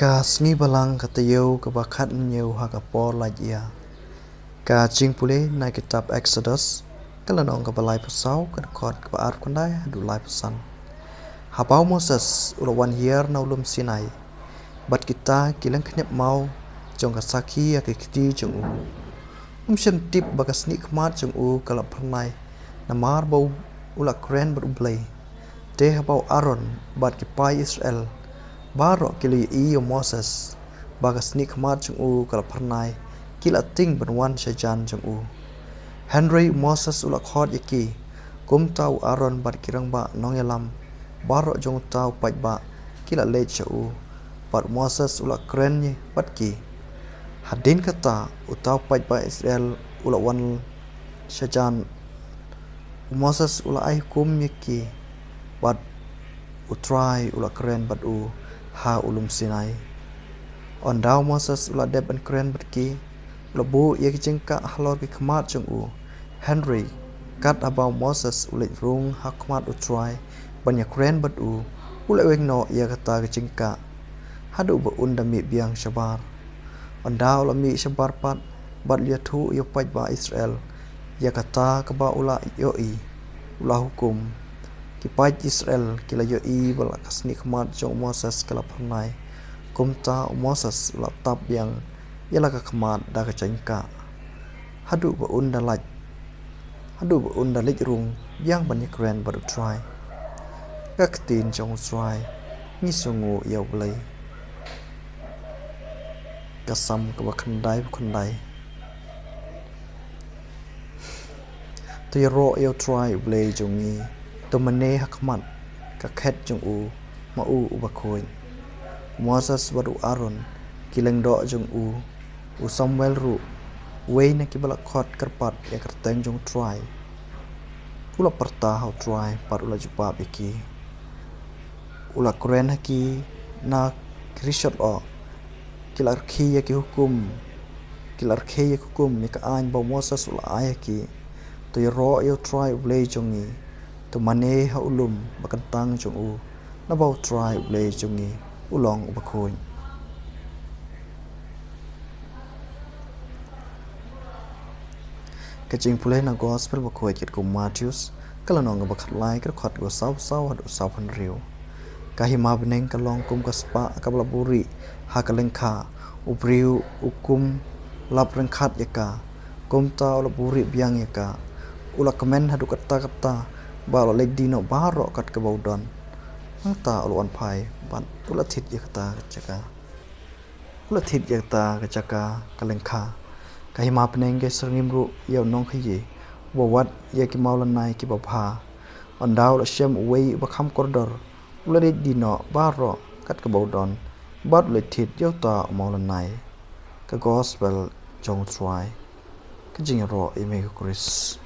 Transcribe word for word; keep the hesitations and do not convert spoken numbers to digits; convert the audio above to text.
Ka sngi balang ka taïew kaba khathynñiew ha ka por lait ïa. Ka jingpule na kitab Exodus, ka lynnong kaba laiphew saw, ka dkhot kaba arphew khyndai haduh laiphew san. Haba u Moses u la wan hiar na u lum Sinai, bad kita ki lyngkhniap maw jong ka sakhi ha ki kti jong u. Um shym tip ba ka snieh khmat jong u ka la phyrnai, namar ba u la kren bad U Blei. Te haba u Aaron bad ki paid Israel baroh ki la ïohi ïa u Moses ba ka snieh khmat jong u ka la phyrnai, ki la tieng ban wan sha jan jong u. Hynrei u Moses u la khot ïa ki. Kumta u Aaron bad ki rangbah nongïalam baroh jong uta u paidbah ki la leit sha u, bad u Moses u la kren bad ki. Hadien kata uta u paidbah Israel u la wan sha jan. U Moses u la ai hukum ïa ki, bad U Trai u la kren bad u ha u lum Sinai. Ynda u Moses u la dep ban kren bad ki, u la buh ïa ki jingkah halor ki khmat jong u. Hynrei kat haba u Moses u leit rung ha khmat U Trai ban ïakren bad u, u la weng noh ïa kata ki jingkah, haduh ba un da mih biang shabar. Ynda u la mih shabar pat, bad u la ïathuh ïa u paidbah Israel ïa kata kaba u la ïohi, u la hukum. Ki paid Israel ki la ïohi ba la ka snieh khmat jong u Moses ka la phyrnai. Kumta u Moses u la tap biang ïa la ka khmat da ka jingkah, haduh ba un da lait, haduh ba un da leit rung biang ban ïakren bad U Trai. Ka ktien jong U Trai. Ngi sngew ïa U Blei. Ka Salm kaba khyndaiphew khyndai. To ïaroh ïa U Trai U Blei jong ngi, to mane ha khmat ka khet jong u, ma u uba khuid. U Moses bad u Aaron, ki lyngdoh jong u, u Samuel ruh, uwei na kiba la khot kyrpad ïa ka kyrteng jong U Trai, u la pyrta ha U Trai bad u la jubab ïa ki. U la kren ha ki na ki rishot oh. Ki la rkhie ïa ki hukum, ki la rkhie ïa ki hukum ïa ka aiñ ba u Moses u la ai ha ki. To ïaroh ïa U Trai U Blei jong ngi, to mane ha u lum ba kyntang jong u, naba U Trai U Blei jong ngi u long uba khuid. Ka jingpule na gospel ba khuid katkum u Mathaios, ka lynnong kaba khatlai, ka dkhot kaba saw saw haduh saw hynriew. Ka hima bneng ka long kum ka spah kaba la buhrieh ha ka lyngkha, u briew u kum lap ryngkhat ïa ka. Kumta u la buhrieh biang ïa ka. U la kmen haduh katta katta, bad u la leit die noh baroh kat kaba u don. Nangta u la wan phai bad u la thied ïa kata ka jaka. U la thied ïa kata ka jaka ka lyngkha. Ka hima bneng ka syrngim ruh ïa u nongkhaïi uba wad ïa ki mawlynnai kiba bha. Ynda u la shem uwei uba kham kordor, u la leit die noh baroh kat kaba u don, bad u la thied ïa uta u mawlynnai. Ka gospel jong U Trai. Ka jingïaroh ïa me ko Khrist.